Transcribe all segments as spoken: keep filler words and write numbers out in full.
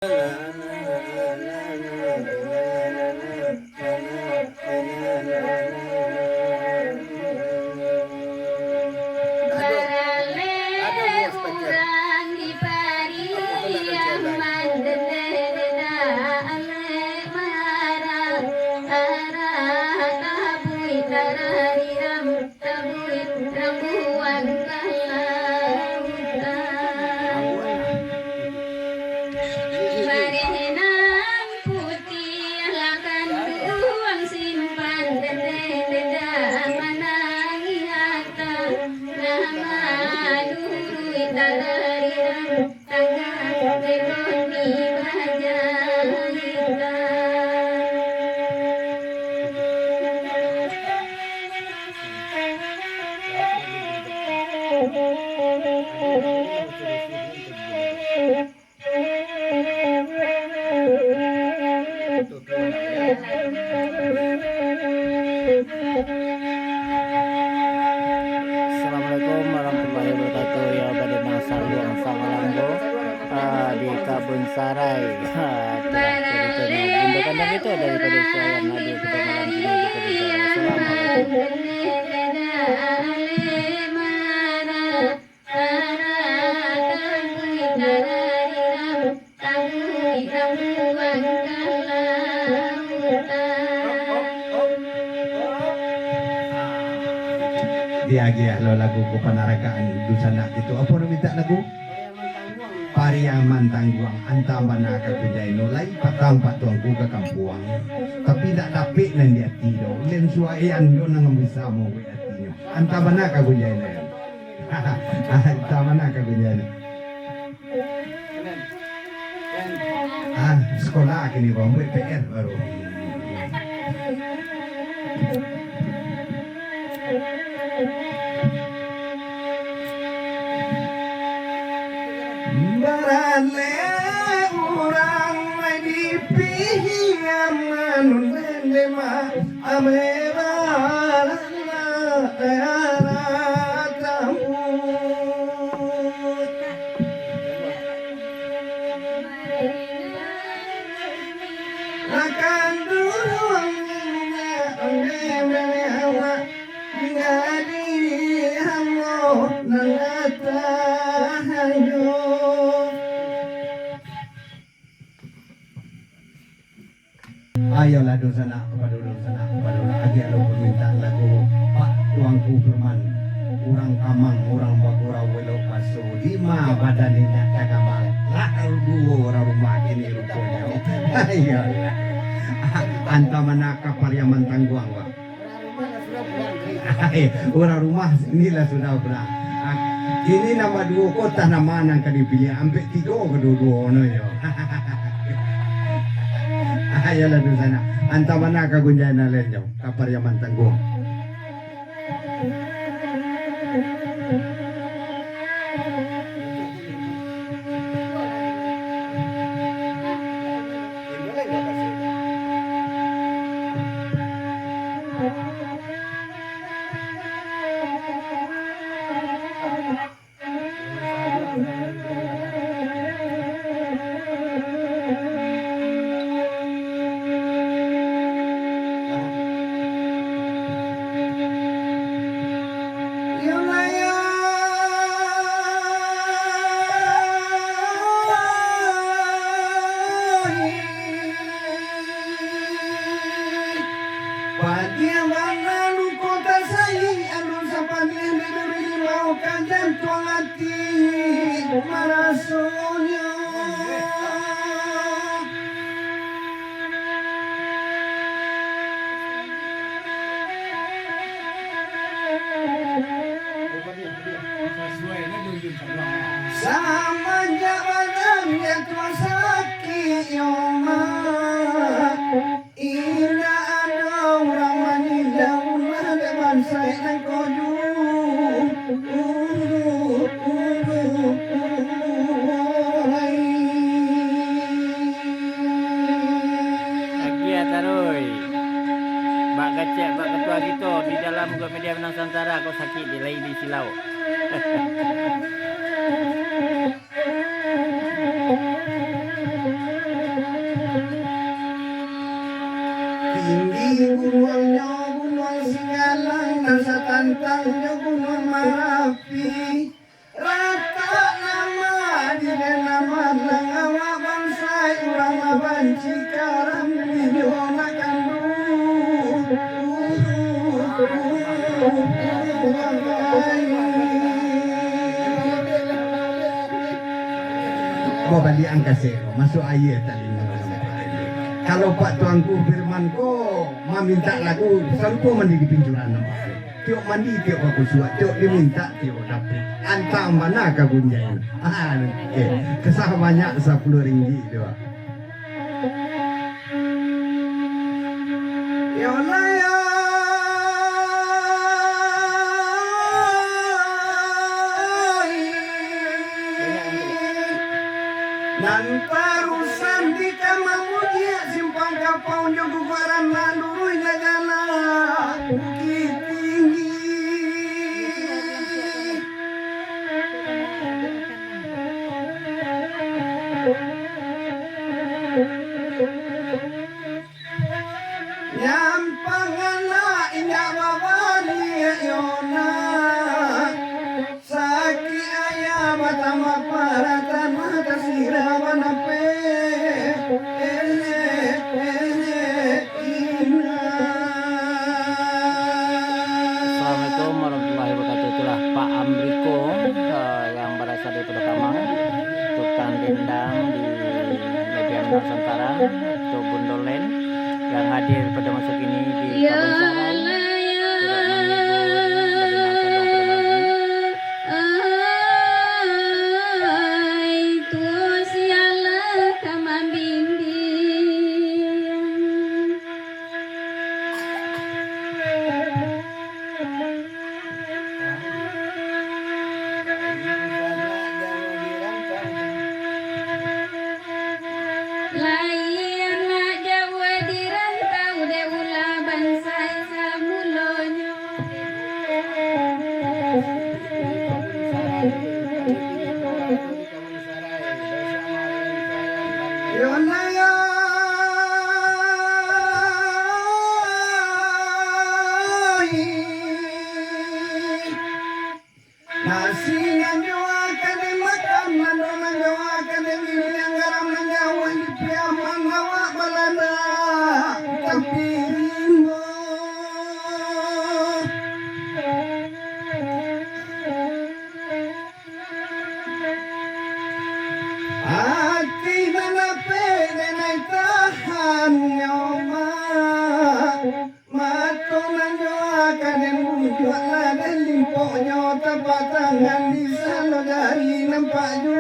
Baralek urang di Pariaman, dendeh-dendeh alek marah, arah tabuik, arah diram tabuik, rambuan ka lautan. Bareh nan putiah lah kanduang simpan, dendeh-dendeh manangih ata, nah maluruih arah diram. Assalamualaikum warahmatullahi wabarakatuh. Ya, pada nan saluang samalam tu, ah, di Kabun Sarai. Ah, itulah ceritanya. Bunda Kandang itu daripada Suayan hadir pada malam ini di Kabun Sarai. Assalamualaikum. Diagiah lo lagu ko panaragaan dunsanak kito. Apo nan mintak lagu? Pariaman Tangguang, antah bana ka gunjai no, lai patang pak tuangku ka kampuang. Tapi ndak dapek nan di ati do, len suaian do nan bisa maubuik atinyo. Antah bana ka gunjai no. Antah bana ka gunjai no. Ah, sekolah kini, Bang, buat P R baru. Baralek urang di Pariaman, dendeh marah, arah tabuik. Akan duduang minyak, ambe bere awak, jadi ambo nan tahayo. Ayolah, dunsanak kapado dunsanak kapado, agiah lo pamintaan lagu Pak Tuanku Firman. Urang kamang, urang bagurau elok baso, dima badan indak tagabal. Lah duo urang rumah kini ruponyo. Iyolah. Antah bana ka Pariaman Tangguang, Pak. Urang rumah inilah sudah pulang. Ah, kini nan baduo ko antah nan ma nan ka dipiliah, ampek tigo kaduo-duo no yo. Ayolah dunsanak. Antah bana ka gunjai nan lain yo, ka Pariaman Tangguang. Padiah bana luko tasayik, alun sapadiah di duri limau ka jantuang ati marasonyo. Samanjak badan jatuah sakik, yo mak. Indak ado urang manilai ulah dek bansaik nan koju. Agiah taruih. Bak kacek, bak katua kito di dalam Grup Media Minang Nusantara, kok sakik di lai di silau. Gunuangnyo Gunuang Singgalang, nan satantang jo Gunuang Marapi. Ratak nama di dalam malang, awak bansaik urang mabanci, karam di nyo nak kanduang. Babaliak ang kasek, masuak aia talingo. Kalau Pak Tuanku Firman ko mamintak lagu, sarupo mandi di pincuran nampak. Tiok mandi, tiok bakusuak, tiok dimintak, tiok dapek. Antang bana ka gunjai. Ah, eh, kesah banyak sapuluah ringgit tu. Yo lah, yo. Nan tarusan di ka mamuji, simpang kapau jo guguaran nan luruih, nagana Bukittinggi. Nyampang anak indak babaliak yo nak. Sakik ayah batambah parah, tanah tasirah banapeh. Eh, eh, eh, inah. Assalamualaikum warahmatullahi wabarakatuh. Itulah Pak Amriko, eh, yang berasal dari Pulau Kamang, tukang dendang di Media Nusantara, atau Bundolen, yang hadir pada masa kini di Kebun Sarai, turut menghibur, berdendang saluang pada malam ini. Ai, tuo sialah ka mambimbing. Lai anak jauah di rantau, dek ulah bansaik samulonyo. Yo na yo. Nasi nan jo akan dimakan, nan jo akan diminum, garam nan jauah dipiaman, awak balada tapiring. Ati nan dapek den ai tahan nyo, Mak. Mato nan jo akan den bujuak, lah den limpoknyo tapak tangan, di salo jari nampak ju.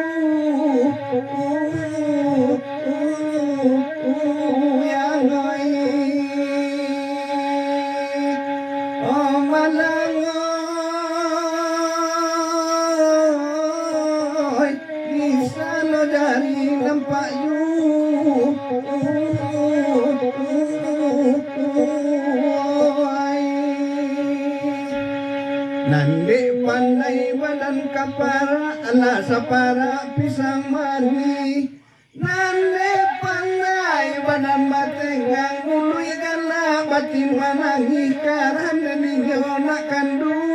Yang oi, oh malang oi. Di salo jari nampak ju. Nan dek pandai badan kaparak, alah saparak pisang manih. Nan dek pandai badan batenggang, muluik galak batin manangih, karano inyo nak kanduang.